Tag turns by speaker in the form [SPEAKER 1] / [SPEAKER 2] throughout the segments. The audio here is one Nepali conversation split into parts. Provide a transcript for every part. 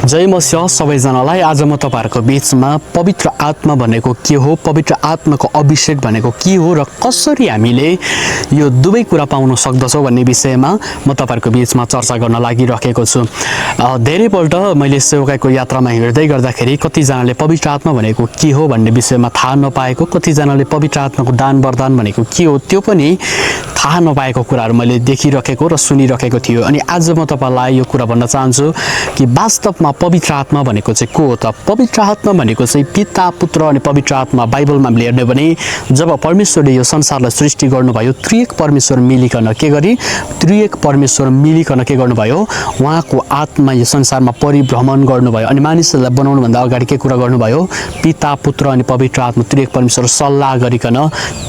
[SPEAKER 1] जय मसिह सबैजनालाई। आज म तपाईहरुको बीचमा पवित्र आत्मा भनेको के हो, पवित्र आत्माको अभिषेक भनेको के हो र कसरी हामीले यो दुवै कुरा पाउन सक्दछौं भन्ने विषयमा म तपाईहरुको बीचमा चर्चा गर्न लागिरहेको छु। धेरैपल्ट मैले सेवकाईको यात्रामा हिँड्दै गर्दाखेरि कतिजनाले पवित्र आत्मा भनेको के हो भन्ने विषयमा थाहा नपाएको, कतिजनाले पवित्र आत्माको दान वरदान भनेको के हो त्यो पनि थाहा नपाएको कुराहरू मैले देखिरहेको र सुनिरहेको थियो। अनि आज म तपाईलाई यो कुरा भन्न चाहन्छु कि वास्तवमा पवित्र आत्मा भनेको चाहिँ को हो त? पवित्र आत्मा भनेको चाहिँ पिता, पुत्र अनि पवित्र आत्मा। बाइबलमा हामीले हेर्ने भने जब परमेश्वरले यो संसारलाई सृष्टि गर्नुभयो, त्रिएक परमेश्वर मिलिकन के गरी त्रिएक परमेश्वर मिलिकन के गर्नुभयो, उहाँको आत्मा यो संसारमा परिभ्रमण गर्नुभयो। अनि मानिसहरूलाई बनाउनु भन्दा अगाडि के कुरा गर्नुभयो? पिता, पुत्र अनि पवित्र आत्मा त्रिएक परमेश्वर सल्लाह गरिकन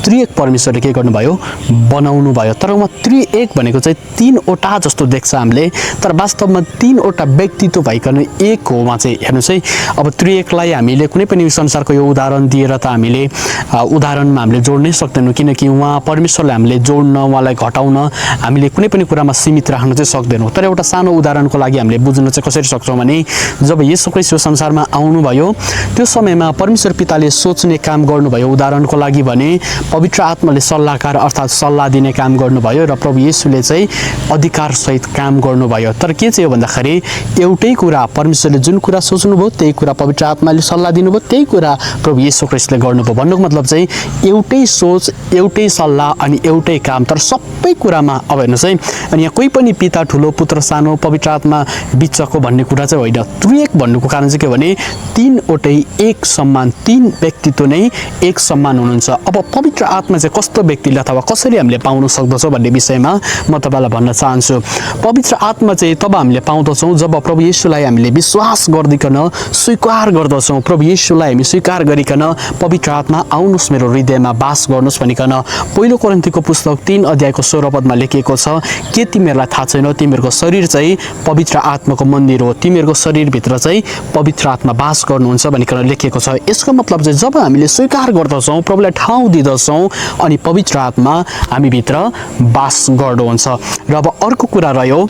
[SPEAKER 1] त्रिएक परमेश्वरले के गर्नुभयो? बनाउनु भयो। तर उहाँ त्रिएक भनेको चाहिँ तीनवटा जस्तो देख्छ हामीले, तर वास्तवमा तीनवटा व्यक्तित्व भइकन एक हो उहाँ चाहिँ। हेर्नुस् है, अब त्रिएकलाई हामीले कुनै पनि संसारको यो उदाहरण दिएर त हामीले उदाहरणमा हामीले जोड्नै सक्दैनौँ, किनकि उहाँ परमेश्वरलाई हामीले जोड्न, उहाँलाई घटाउन हामीले कुनै पनि कुरामा सीमित राख्न चाहिँ सक्दैनौँ। तर एउटा सानो उदाहरणको लागि हामीले बुझ्न चाहिँ कसरी सक्छौँ भने जब येशू ख्रीष्ट यो संसारमा आउनुभयो त्यो समयमा परमेश्वर पिताले सोच्ने काम गर्नुभयो। उदाहरणको लागि भने पवित्र आत्माले सल्लाहकार अर्थात् सल्लाह दिने काम गर्नुभयो र प्रभु येशूले चाहिँ अधिकार सहित काम गर्नुभयो। तर के चाहिँ हो भन्दाखेरि एउटै कुरा परमेश्वरले जुन कुरा सोच्नुभयो त्यही कुरा पवित्र आत्माले सल्लाह दिनुभयो, त्यही कुरा प्रभु येशू ख्रीष्टले गर्नुभयो। भन्नुको मतलब चाहिँ एउटै सोच, एउटै सल्लाह अनि एउटै काम, तर सबै कुरामा। अब हेर्नुहोस् है, अनि यहाँ कोही पनि पिता ठुलो, पुत्र सानो, पवित्र आत्मा बिचको भन्ने कुरा चाहिँ होइन। त्रिएक भन्नुको कारण चाहिँ के भने तीनवटै एक समान, तीन व्यक्तित्व नै एक समान हुनुहुन्छ। अब पवित्र आत्मा चाहिँ कस्तो व्यक्तिले अथवा कसरी हामीले पाउन सक्दछौँ भन्ने विषयमा म तपाईलाई भन्न चाहन्छु। पवित्र आत्मा चाहिँ तब हामीले पाउँदछौँ जब प्रभु येशूलाई हामीले विश्वास गर्दिकन स्वीकार गर्दछौँ। प्रभु येशूलाई हामी स्वीकार गरिकन पवित्र आत्मा आउनुहोस् मेरो हृदयमा वास गर्नुहोस् भनिकन पहिलो कोरिन्थीको पुस्तक 3 अध्यायको 16 पदमा लेखिएको छ, के तिमीहरूलाई थाहा छैन तिमीहरूको शरीर चाहिँ पवित्र आत्माको मन्दिर हो, तिमीहरूको शरीरभित्र चाहिँ पवित्र आत्मा वास गर्नुहुन्छ भनिकन लेखिएको छ। यसको मतलब चाहिँ जब हामीले स्वीकार गर्दछौँ, प्रभुलाई ठाउँ दिँदछौँ अनि पवित्र आत्मा हामीभित्र वास गर्नुहुन्छ। र अब अर्को कुरा रह्यो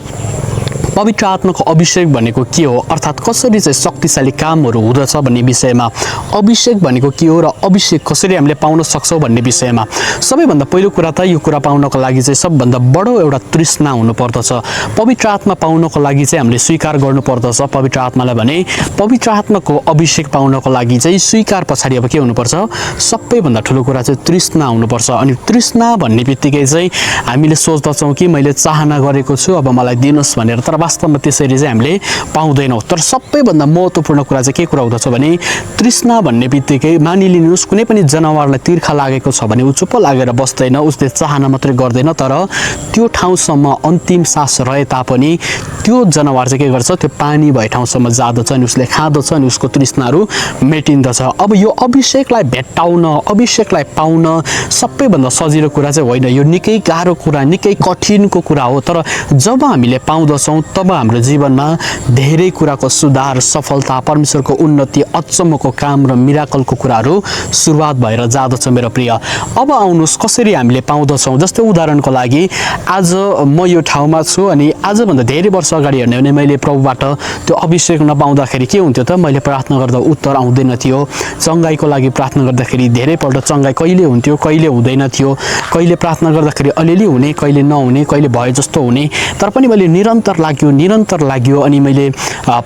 [SPEAKER 1] पवित्र आत्माको अभिषेक भनेको के हो, अर्थात् कसरी चाहिँ शक्तिशाली कामहरू हुँदछ भन्ने विषयमा। अभिषेक भनेको के हो र अभिषेक कसरी हामीले पाउन सक्छौँ भन्ने विषयमा सबैभन्दा पहिलो कुरा त यो कुरा पाउनको लागि चाहिँ सबभन्दा बडो एउटा तृष्णा हुनुपर्दछ। पवित्र आत्मा पाउनको लागि चाहिँ हामीले स्वीकार गर्नुपर्दछ पवित्र आत्मालाई। भने पवित्र आत्माको अभिषेक पाउनको लागि चाहिँ स्वीकार पछाडि अब के हुनुपर्छ? सबैभन्दा ठुलो कुरा चाहिँ तृष्णा हुनुपर्छ। अनि तृष्णा भन्ने बित्तिकै चाहिँ हामीले सोच्दछौँ कि मैले चाहना गरेको छु अब मलाई दिनुहोस् भनेर, तर वास्तवमा त्यसरी चाहिँ हामीले पाउँदैनौँ। तर सबैभन्दा महत्त्वपूर्ण कुरा चाहिँ के कुरा हुँदछ भने तृष्णा भन्ने बित्तिकै मानिलिनुहोस् कुनै पनि जनावरलाई तिर्खा लागेको छ भने ऊ चुप्प लागेर बस्दैन, उसले चाहना मात्रै गर्दैन, तर त्यो ठाउँसम्म अन्तिम सास रहे तापनि त्यो जनावर चाहिँ के गर्छ? त्यो पानी भए ठाउँसम्म जाँदछ अनि उसले खाँदछ अनि उसको तृष्णाहरू मेटिन्दछ। अब यो अभिषेकलाई भेट्टाउन, अभिषेकलाई पाउन सबैभन्दा सजिलो कुरा चाहिँ होइन, यो निकै गाह्रो कुरा, निकै कठिनको कुरा हो। तर जब हामीले पाउँदछौँ तब हाम्रो जीवनमा धेरै कुराको सुधार, सफलता, परमेश्वरको उन्नति, अचम्मको काम र मिराकलको कुराहरू सुरुवात भएर जाँदछ मेरो प्रिय। अब आउनुहोस् कसरी हामीले पाउँदछौँ। जस्तै उदाहरणको लागि आज म यो ठाउँमा छु अनि आजभन्दा धेरै वर्ष अगाडि हेर्ने भने मैले प्रभुबाट त्यो अभिषेक नपाउँदाखेरि के हुन्थ्यो त? मैले प्रार्थना गर्दा उत्तर आउँदैन थियो। चङ्गाईको लागि प्रार्थना गर्दाखेरि धेरैपल्ट चङ्गाई कहिले हुन्थ्यो, कहिले हुँदैन थियो, कहिले प्रार्थना गर्दाखेरि अलिअलि हुने, कहिले नहुने, कहिले भए जस्तो हुने। तर पनि मैले निरन्तर लाग्यो अनि मैले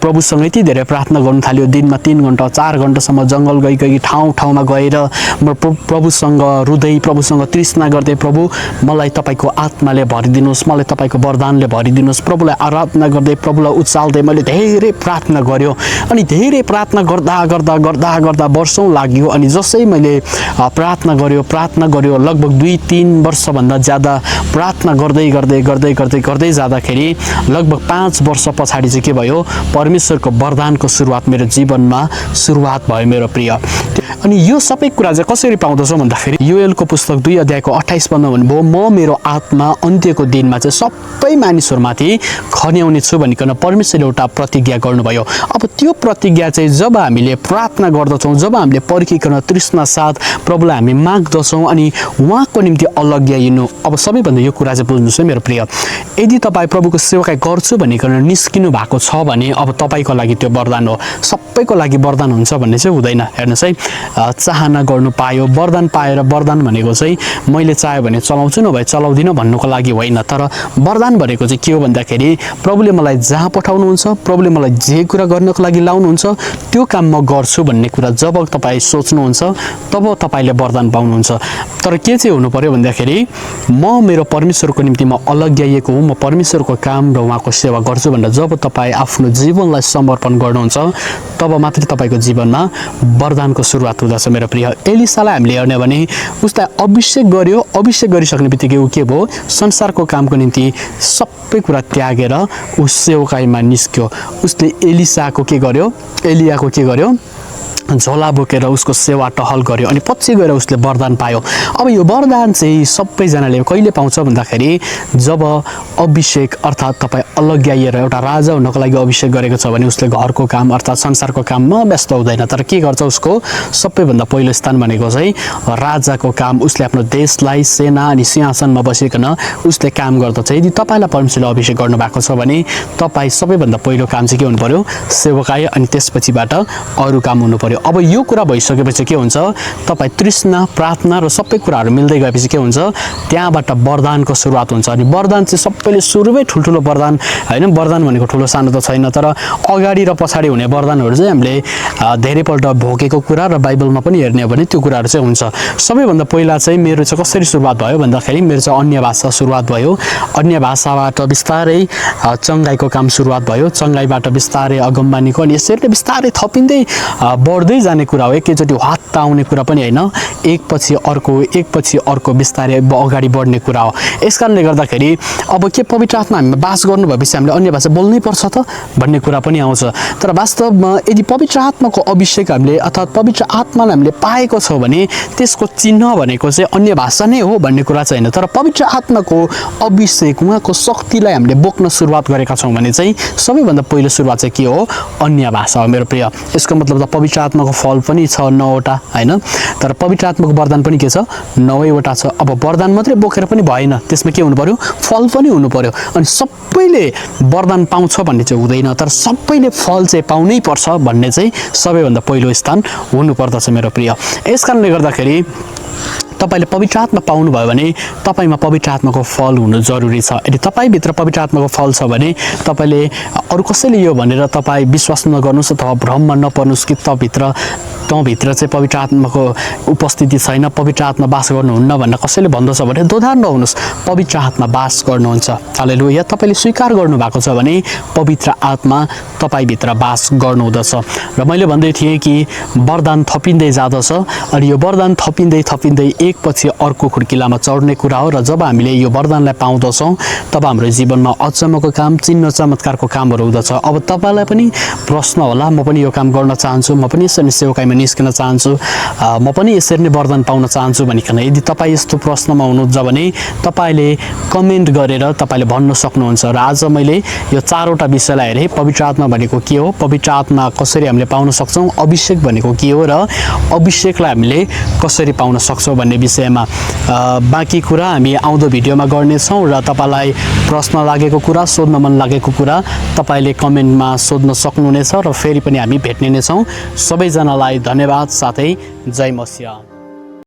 [SPEAKER 1] प्रभुसँग यति धेरै प्रार्थना गर्नु थाल्यो। दिनमा 3 घण्टा 4 घण्टासम्म जङ्गल गई ठाउँमा गएर म प्रभुसँग रुँदै, प्रभुसँग तृष्णा गर्दै, प्रभु मलाई तपाईँको आत्माले भरिदिनुहोस्, मलाई तपाईँको वरदानले भरिदिनुहोस्, प्रभुलाई आराधना गर्दै, प्रभुलाई उचाल्दै मैले धेरै प्रार्थना गर्यो। अनि धेरै प्रार्थना गर्दा वर्षौँ लाग्यो। अनि जसै मैले प्रार्थना गर्यो लगभग 2-3 वर्षभन्दा ज्यादा प्रार्थना गर्दै जाँदाखेरि लगभग 5 वर्ष पछाडि चाहिँ के भयो? परमेश्वरको वरदानको सुरुवात मेरो जीवनमा सुरुवात भयो मेरो प्रिय। अनि यो सबै कुरा चाहिँ कसरी पाउँदछौँ भन्दाखेरि योएलको पुस्तक 2 अध्यायको 28 पदमा भन्नुभयो, म मेरो आत्मा अन्त्यको दिनमा चाहिँ सबै मानिसहरूमाथि खन्याउने छु भनिकन परमेश्वरले एउटा प्रतिज्ञा गर्नुभयो। अब त्यो प्रतिज्ञा चाहिँ जब हामीले प्रार्थना गर्दछौँ, जब हामीले पर्खिकन तृष्णा साथ प्रभुलाई हामी माग्दछौँ अनि उहाँको निम्ति अलग्याइनु। अब सबैभन्दा यो कुरा चाहिँ बुझ्नुहोस् है मेरो प्रिय, यदि तपाईँ प्रभुको सेवकाई गर्छु गर्छु भनिकन निस्किनु भएको छ भने अब तपाईको लागि त्यो वरदान हो। सबैको लागि वरदान हुन्छ भन्ने चाहिँ हुँदैन। हेर्नुहोस् है, चाहना गर्नु पायो, वरदान पाएर वरदान भनेको चाहिँ मैले चाह्यो भने चलाउँछु नभए चलाउँदिनँ भन्नुको लागि होइन। तर वरदान भनेको चाहिँ के हो भन्दाखेरि प्रभुले मलाई जहाँ पठाउनुहुन्छ, प्रभुले मलाई जे कुरा गर्नको लागि लाउनुहुन्छ त्यो काम म गर्छु भन्ने कुरा जब तपाईँ सोच्नुहुन्छ तब तपाईँले वरदान पाउनुहुन्छ। तर के चाहिँ हुनु पर्यो भन्दाखेरि म मेरो परमेश्वरको निम्ति म अलग्याइएको हुँ, म परमेश्वरको काम र उहाँको सेवा गर्छु भनेर जब तपाईँ आफ्नो जीवनलाई समर्पण गर्नुहुन्छ तब मात्रै तपाईँको जीवनमा वरदानको सुरुवात हुँदछ। मेरो प्रिय एलिसालाई हामीले हेर्ने भने उसलाई अभिषेक गर्यो, अभिषेक गरिसक्ने बित्तिकै ऊ के भयो, संसारको कामको निम्ति सबै कुरा त्यागेर ऊ सेवकाईमा निस्क्यो। उसले एलियाको के गर्यो, झोला बोकेर उसको सेवा टहल गर्यो अनि पछि गएर उसले वरदान पायो। अब यो वरदान चाहिँ सबैजनाले कहिले पाउँछ भन्दाखेरि जब अभिषेक अर्थात् तपाईँ अलग्याइएर एउटा राजा हुनको लागि अभिषेक गरेको छ भने उसले घरको काम अर्थात् संसारको काममा व्यस्त हुँदैन। तर के गर्छ, उसको सबैभन्दा पहिलो स्थान भनेको चाहिँ राजाको काम। उसले आफ्नो देशलाई सेना अनि सिंहासनमा बसिकन उसले काम गर्दछ। यदि तपाईँलाई परमेश्वरले अभिषेक गर्नुभएको छ भने तपाईँ सबैभन्दा पहिलो काम चाहिँ के हुनु पर्यो, सेवकाई, अनि त्यसपछिबाट अरू काम हुनु पर्यो। अब यो कुरा भइसकेपछि के हुन्छ, तपाईँ तृष्णा, प्रार्थना र सबै कुराहरू मिल्दै गएपछि के हुन्छ, त्यहाँबाट वरदानको सुरुवात हुन्छ। अनि वरदान चाहिँ सबैले सुरुमै ठुल्ठुलो वरदान होइन, वरदान भनेको ठुलो सानो त छैन, तर अगाडि र पछाडि हुने वरदानहरू चाहिँ हामीले धेरैपल्ट भोगेको कुरा र बाइबलमा पनि हेर्ने हो भने त्यो कुराहरू चाहिँ हुन्छ। सबैभन्दा पहिला चाहिँ मेरो चाहिँ कसरी सुरुवात भयो भन्दाखेरि मेरो चाहिँ अन्य भाषा सुरुवात भयो। अन्य भाषाबाट बिस्तारै चङ्गाईको काम सुरुवात भयो, चङ्गाईबाट बिस्तारै अगमबानीको, अनि यसरी नै बिस्तारै थपिँदै बढ्दै जाने कुरा हो। एकैचोटि हात आउने कुरा पनि होइन, एकपछि अर्को बिस्तारै अगाडि बढ्ने कुरा हो। यस कारणले गर्दाखेरि अब के पवित्र आत्मा हामीमा बास गर्नु भएपछि हामीले अन्य भाषा बोल्नै पर्छ त भन्ने कुरा पनि आउँछ। तर वास्तवमा यदि पवित्र आत्माको अभिषेक हामीले अर्थात् पवित्र आत्मालाई हामीले पाएको छ भने त्यसको चिन्ह भनेको चाहिँ अन्य भाषा नै हो भन्ने कुरा चाहिँ होइन। तर पवित्र आत्माको अभिषेक, उहाँको शक्तिलाई हामीले बोक्न सुरुवात गरेका छौँ भने चाहिँ सबैभन्दा पहिलो सुरुवात चाहिँ के हो, अन्य भाषा हो। मेरो प्रिय, यसको मतलब त पवित्र आत्माको फल पनि छ 9वटा होइन, तर पवित्र आत्माको वरदान पनि के छ, 9वटा छ। अब वरदान मात्रै बोकेर पनि भएन, त्यसमा के हुनु पर्यो, फल पनि हुनु पर्यो। अनि सबैले वरदान पाउँछ भन्ने चाहिँ हुँदैन, तर सबैले फल चाहिँ पाउनै पर्छ भन्ने चाहिँ सबैभन्दा पहिलो स्थान हुनुपर्दछ। मेरो प्रिय, यस कारणले गर्दाखेरि तपाईले पवित्र आत्मा पाउनुभयो भने तपाईमा पवित्र आत्माको फल हुनु जरुरी छ। यदि तपाईभित्र पवित्र आत्माको फल छ भने तपाईले अरु कसैले यो भनेर तपाई विश्वास नगर्नुस् अथवा भ्रममा नपर्नुस् कि तँभित्र चाहिँ पवित्र आत्माको उपस्थिति छैन, पवित्र आत्मा बास गर्नुहुन्न भनेर कसैले भन्दछ भने दोधार नहुनुस्, पवित्र आत्मा बास गर्नुहुन्छ। हालेलुया। तपाईले स्वीकार गर्नु भएको छ भने पवित्र आत्मा तपाईभित्र बास गर्नुहुँदछ। र मैले भन्दै थिएँ कि वरदान थपिँदै जाँदछ अनि यो वरदान थपिँदै एकपछि अर्को खुड्किलामा चढ्ने कुरा हो। र जब हामीले यो वरदानलाई पाउँदछौँ तब हाम्रो जीवनमा अचम्मको काम, चिन्ह चमत्कारको कामहरू हुँदछ। अब तपाईलाई पनि प्रश्न होला, म पनि यो काम गर्न चाहन्छु, म पनि यसरी सेवकाईमा निस्कन चाहन्छु, म पनि यसरी नै वरदान पाउन चाहन्छु भनिकन यदि तपाईँ यस्तो प्रश्नमा हुनुहुन्छ भने तपाईले कमेन्ट गरेर तपाईले भन्न सक्नुहुन्छ। र आज मैले यो 4वटा विषयलाई हेरेँ। पवित्र आत्मा भनेको के हो, पवित्र आत्मा कसरी हामीले पाउन सक्छौँ, अभिषेक भनेको के हो र अभिषेकलाई हामीले कसरी पाउन सक्छौँ भन्ने विषयमा बाँकी कुरा हामी आउँदो भिडियोमा गर्नेछौँ। र तपाईलाई प्रश्न लागेको कुरा, सोध्न मन लागेको कुरा तपाईले कमेन्टमा सोध्न सक्नुहुनेछ र फेरि पनि हामी भेट्ने नै छौँ। सबैजनालाई धन्यवाद साथै जय मसिह।